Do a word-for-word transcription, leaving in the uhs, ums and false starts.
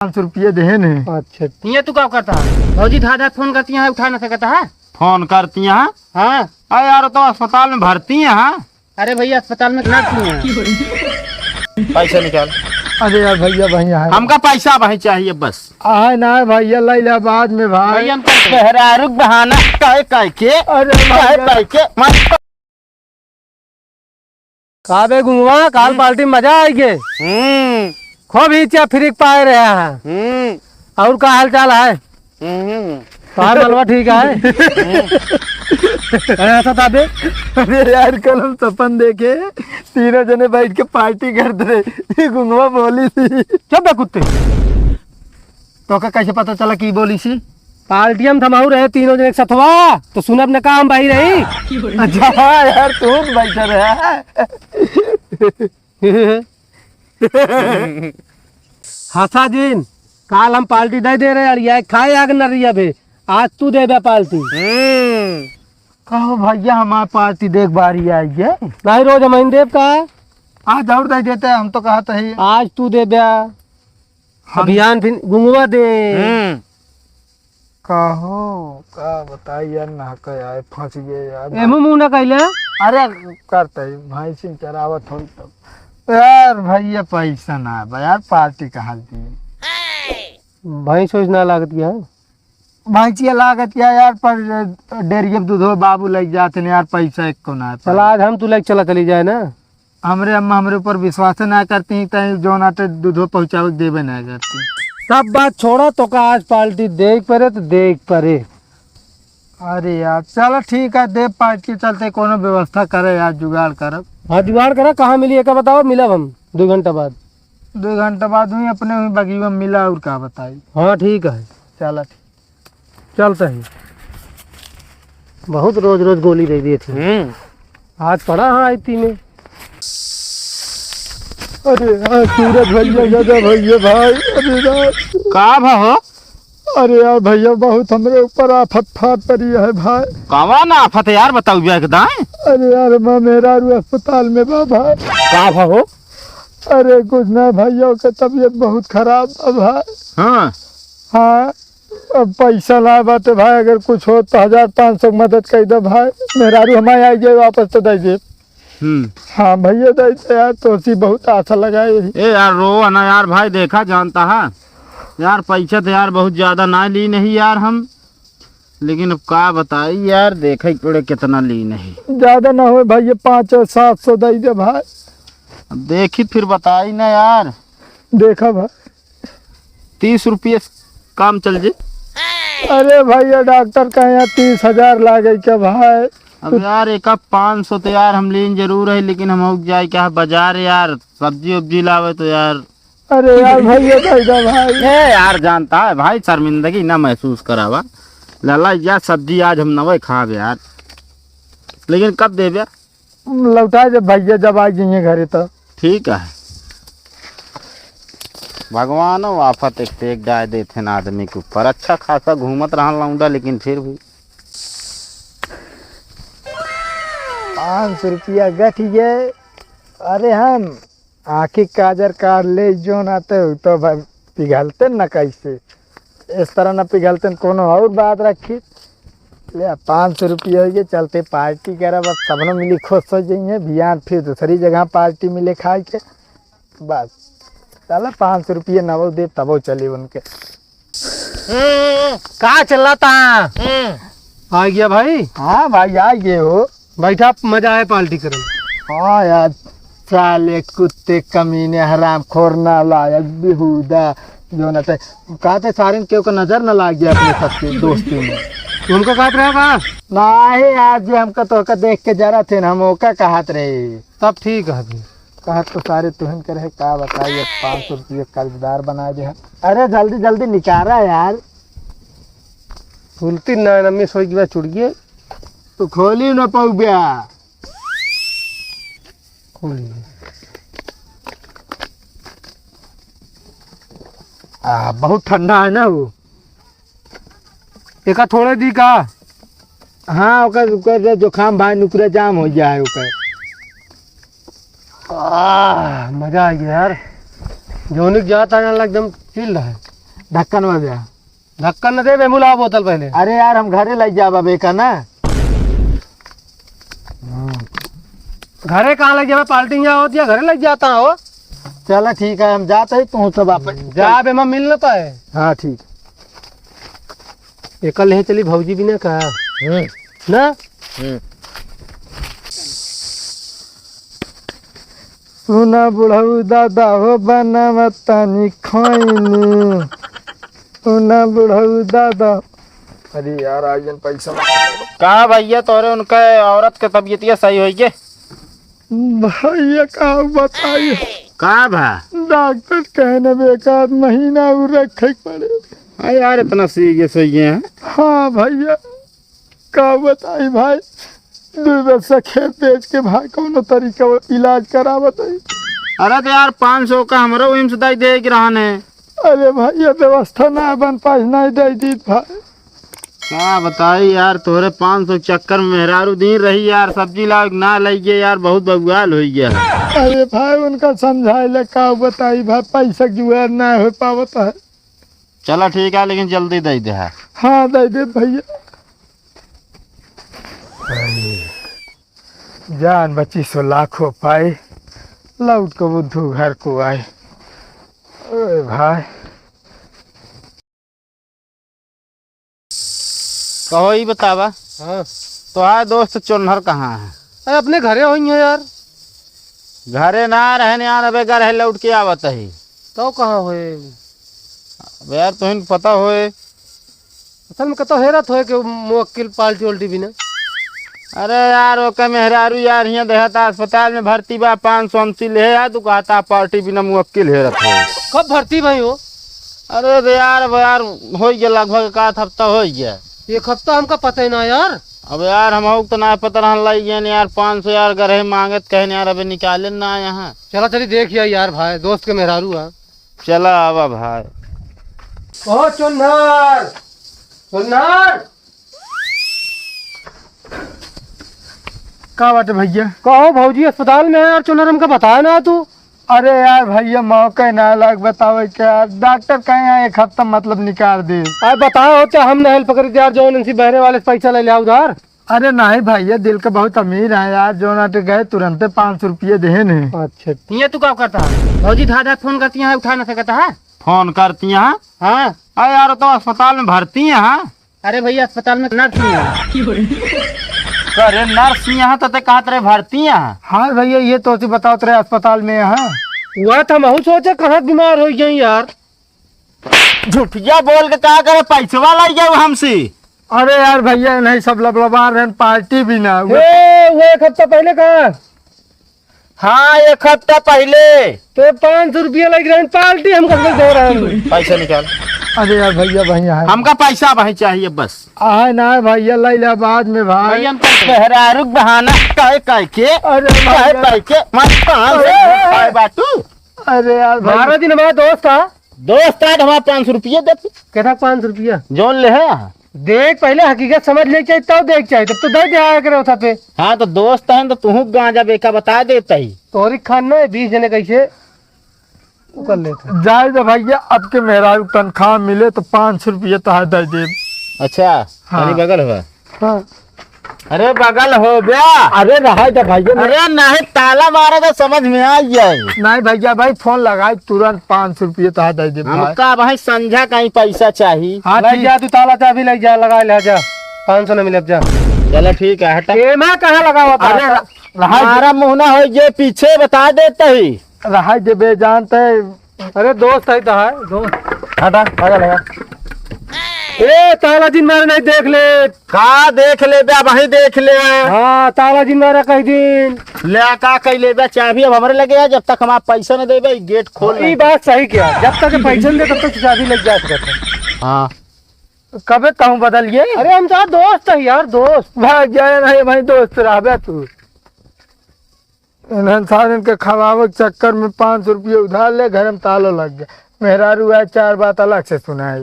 पाँच सौ रुपये देहे ने। अच्छा। ये तू का करता है? भौजी धाधा फोन करती है, उठा ना सकता है। फोन करती है? हाँ। अरे यार, तो अस्पताल में भर्ती है। हाँ। अरे भैया, अस्पताल में भर्ती है। पैसा निकाल। अरे यार भैया, भैया है। हमका पैसा भाई चाहिए बस। आए ना भैया, ले ले बाद में भाई। भैया, हम मेहरारू के बहाना काहे, काहे के? अरे काहे, भैया। काहे के? मत का बे गुंगवा, काल हम्म। पार्टी में मजा आइगे। हम्म। खूब हीचा फिरिक पाए रहा है। हम्म। और का हाल चाल है? हम्म। का मलवा ठीक है? हम्म। अरे, ऐसा था बे? अरे यार, कल हम सपन देखे, तीनों जने बैठ के पार्टी करत रहे। ये गुंगवा बोली थी। चुप बे कुत्ते। तोका कैसे पता चला कि बोली सी? पार्टिया में थमाऊ रहे तीनों जने एक सथवा, तो सुनब न काम भाई रही। अच्छा, हाँ यार, तू तो बैठा रहा। हंसा जिन, काल हम पार्टी दे दे रहे यार, ये खाए आग न रही अबे, आज तू देबे पार्टी। हम्म। कहो भैया, हमार पार्टी देख बारी आई है। नहीं, रोज हम ही देब का? आज और दे देते, हम तो कहत ही। आज तू देबे। हम अभियान फिर गुंगवा दे। हम्म। कहो, का बताई यार, ना कहे आए, फंस गए यार। एमू मुंह ना कैले। अरे, करते ही, भैंसिन चरावत होई तब। यार, भैया, पैसा ना बा यार, पार्टी कहाँ दी? भैंस वैस ना लागत क्या है? भैंसिया लागत क्या यार, पर डेरिया में दूधो बाबू लग जाते ने यार, पैसा एक को ना है। चला, आज हम तू लेके चला चली जाए ना। हमरे अम्मा हमरे ऊपर विश्वास ना करती, तई जौन आटे दूधो पहुँचावे के देबे ना करती। सब बात छोड़ा, तोका आज पार्टी देख परे तो देख परे। अरे यार, चलो ठीक है, दे पार्टी के चलते कोनो व्यवस्था करे यार, जुगाड़ करब। हाँ, जुगाड़ करा, कहाँ मिली एका बताओ, मिलब हम दो घंटा बाद। दो घंटा बाद हुई अपने हुई बगीवा में मिला, और का बताई। हाँ, ठीक है। चला ठीक। चलता है। बहुत रोज रोज गोली दे दिए थे। हम्म। आज पड़ा हाँ आईती में। अरे यार, सूरज भैया, गजब भैया भाई, अरे यार। का भा हो? अरे यार भैया, बहुत हमरे ऊपर आफत फाट पड़ी है भाई। कवन आफत है यार, बताऊ बे एकदम। अरे यार, मैं मेहरारू अस्पताल में बा भाई। का भा हो? अरे कुछ ना भैया, ओके तबीयत बहुत खराब बा भाई। हाँ। हाँ। अब पैसा ना बाटे भाई, अगर कुछ हो तो हजार पाँच सौ के मदद कर दे भाई। मेहरारू हमारे आई जाए वापस तो दे दे। हम्म। हाँ भैया, दे दे यार, तोसी बहुत आशा लगाए रही। ए यार, रोवा ना यार भाई, देखा जानता है यार, पैसा तो यार बहुत ज्यादा ना ली नहीं यार हम, लेकिन अब का बताई यार, देखे के पड़े कितना ली नहीं। ज्यादा ना हो भाई, ये पाँच और सात सौ दे दे भाई। अब देखी फिर बताई ना यार। देखा भाई। तीस रुपये से काम चल जे। अरे भैया, डॉक्टर का यहाँ तीस हजार लागे क्या भाई? अब यार, एक पाँच सौ तो यार हम लेन जरूर है, लेकिन हम जाए क्या बाजार यार, सब्जी उब्जी लावे तो यार। अरे यार भैया, दे दे भाई। ए यार, जानता है भाई, शर्मिंदगी ना महसूस करावा। लाला यार, सब्जी आज हम नवे खाब यार, लेकिन कब देबे? लौटा जब भैया जब आ जाइए घरे तो। ठीक है। भगवानो आफत एक से एक डाय देथे ना आदमी के ऊपर। अच्छा खासा घूमत रहन लौंडा, लेकिन फिर भी। पाँच सौ रुपया गठ गए। अरे हम आँखी काजर काट ले जो ना तो, तो भाई पिघलते न कैसे। इस तरह न पिघलते न कोनो और बात रखी। ले, पाँच सौ रुपया हो गए, चलते पार्टी करब, अब सबनो मिली खुश हो जाइए। बिहान फिर दूसरी जगह पार्टी मिले खाए के। बस, चला, पाँच सौ रुपया नवो दे, तबो चली उनके। हम्म, का चला था? हम्म। आ गया भाई? हाँ भाई, आ गए हो। बैठा, मजा आए पार्टी करन। हाँ यार, साले कुत्ते कमीने हरामखोर नालायक बेहूदा, जो न ते, कहते सारे केहू का नजर न लाग गया अपने सबके दोस्ती में। तुमको कहत रहे का? नाही यार, जे हमका तोहका देख के जरा थे न, हम ओका कहत रहे। तब ठीक है फिर। कहत तो सारे तुहिन के रहे, का बताई, अब पाँच सौ रुपये कर्जदार बना दे है। अरे जल्दी जल्दी निकारा यार। खुलती ना, ना मिस हो गया चुड़िए। तो खोली न पौब्या। खोली। आ, बहुत ठंडा है ना वो। एका थोड़े दी का? हाँ, ओकर, ओकर जो जुकाम भाई नुकरे जाम हो गया है ओकर। आह, मजा आ गया यार। जोनिक जाता ना एकदम चिल रहा है। ढक्कन बा भैया। ढक्कन न देबे, मुला बोतल पहले। अरे यार, हम घरे लइ जाब अब एका ना। घरे कहाँ लइ जाबे? पार्टी यहाँ होत या घरे लइ जाता हो। चला ठीक है, हम जात ही, तू सब वापस जा, अब एमा मिल न पाए। हाँ ठीक। एका लेहे चली भौजी बिना का? हम्म। ना? हम्म। सुना बुढ़ऊ दादा हो, बनावा तानी खैनी। सुना बुढ़ऊ दादा। अरे यार, आज दिन पैसा। का भैया, तोरे उनका औरत के तबीयतिया सही होई गे? भैया, का बताई? का भा? डॉक्टर कहने बे, एक आध महीना और रखे के पड़े। हाँ यार, इतना सीरियस हो गए हैं? हाँ भैया, का बताई भाई, दुई बस्सा खेत बेच के भाई कौनो तरीका वो इलाज करावत है। अरे तो यार, पाँच सौ का हमरो एम्स दाई दे के रहन है। अरे भैया, व्यवस्था ना बन पाई, नहीं दे दी भाई। का बताई यार, तोहरे पाँच सौ चक्कर में मेहरारू दिन रही यार, सब्जी लाग ना लइगे यार, बहुत बबुआल होइ गया। अरे भाई, उनका समझाए ले का बताई भाई, पैसा जुगाड़ ना हो पावत है। चला ठीक है, लेकिन जल्दी दे दे है। हाँ, दे दे भैया। अरे, जान बची सो लाखों पाई, लौट के बुद्धू घर को आए। ओए भाई। कहो, ई बतावा। हाँ। तोहार दोस्त चोन्हर कहाँ है? अरे, अपने घरे होई है यार। घरे ना रहन यार, अबे घर है, लौट के आवत ही। तो कहाँ होए? अब यार, तुहिन पता होए। असल में कतो हेरत होए कि मुवक्किल पार्टी उल्टी बिना। अरे यार, ओके मेहरारू यार, हियाँ देहात अस्पताल में भर्ती बा, पाँच सौ एमसी ले है, तू कहता पार्टी बिना मुवक्किल हेरत होए। कब भर्ती भई हो? अरे रे यार, अब यार, होइ गया लगभग एक आध हफ्ता होइ गया। एक हफ्ता हमका पता ही ना यार। अब यार, हम तो ना पता रहन लाई गए यार, पाँच सौ यार गरहे मांगत कहन यार, अबे निकाले ना आया है। चला चली देख या यार भाई, दोस्त के मेहरारू है। चला आवा भाई। ओ चुन्नर, चुन्नर। का बाटे भैया? कहो भौजी अस्पताल में है यार, चुन्नर हमका बताया ना तू। अरे यार भैया, मौका ना लाग बतावे के यार, डॉक्टर कहे यहाँ एक हफ्ता मतलब निकाल दे। अरे बताओ, तो हम ना हेल्प करी यार, जौन इनसे बहरे वाले से पैसा ले लिया उधार। अरे नहीं भैया, दिल के बहुत अमीर है यार, जौन आटे गए तुरंते पाँच सौ रुपये देहे ने। अच्छा, ये तू का करता है? भौजी धाधा फोन करती है, उठा ना सकता है। फोन करती है? हाँ। अरे यार, तो अस्पताल में भर्ती है। हाँ। अरे भैया, अस्पताल में नर्स नहीं है। अरे नर्स नहीं है तो ते कहत रहे भर्ती है। हाँ भैया, ये तो सी बतावत रहे अस्पताल में है। वह तो हम सोचे कहाँ बीमार हो गई यार। झूठिया बोल के का करे, पैसवा लाई जाऊ हमसे। अरे यार भैया, नहीं सब लबलबा रहे, पार्टी भी ना हुआ। ए, वो एक हफ्ता पहले कहा। हाँ, एक हफ्ता पहले। तो पाँच सौ रुपया लग रहे, पार्टी हम कब दे रहे हैं? पैसा निकाल। अरे यार भैया, भैया है। हमका पैसा भाई चाहिए बस। आहे ना भैया, ले ले बाद में भाई। भैया, हम तो मेहरारू के बहाना कहे, कहे के, अरे कहे, भैया। कहे के, मैं कहाँ से अरे। खाए बाटू? अरे यार भैया। बारह दिन हमारा दोस्त था। दोस्त आज हमारा पाँच सौ रुपया देती। कहता पाँच सौ रुपया? जौन ले है। देख, पहले हकीकत समझ ले चाहिए, तब देख चाहिए, तब तो दे दे आया करे उठा पे। हाँ, तो दोस्त है तो तुहू गांजा बेका बता देता ही। तोरी खान ना है, बीस जने कैसे वो कर लेते। जाए दे भैया, अब के मेहरारू तनख्वाह मिले तो पाँच सौ रुपया तो है दे दे। अच्छा, हाँ। तनी बगल हुआ। हाँ। अरे बगल हो बे। अरे रहा दे भैया, मैं अरे नहीं, ताला मारा तो समझ में आ जाए। नहीं भैया, भाई फोन लगाई, तुरंत पाँच सौ रुपये तो दे दे भाई। हमका भाई संझा का ही पैसा चाहिए। हाँ, ले ठीक। जा, तू ताला चाबी ले जा, लगा ले जा, पाँच सौ न मिले, अब जा। चलो ठीक है, हटा। एमा कहाँ लगावा था? अरे र-, रहा दे। हमारा मुँह ना हो, ये पीछे बता देते ही। रहा दे बे, जानते अरे दोस्त है तो है, दोस्त। हटा, लगा, लगा। ए, ताला जिन मारे नहीं देख ले। का देख ले बे, वही देख ले। हाँ, ताला जिन मारे कई दिन। ले, का कई ले बे, चाबी अब हमरे लगे है, जब तक हमारा पैसा न देबे, ई गेट खोल ई नहीं। बात सही किया, जब तक पैसा न दे, तब तक चाबी लग जा सकता है। हाँ। कबे कहूँ बदल गए? अरे हम तो दोस्त है यार, दोस्त। भाग जाए नहीं भाई, दोस्त रहबे तू। इन्हन सारन के खवावे के चक्कर में पाँच सौ रुपये उधार ले, घर में ताला लग गया। मेहरारू आए, चार बात अलग से सुनाए।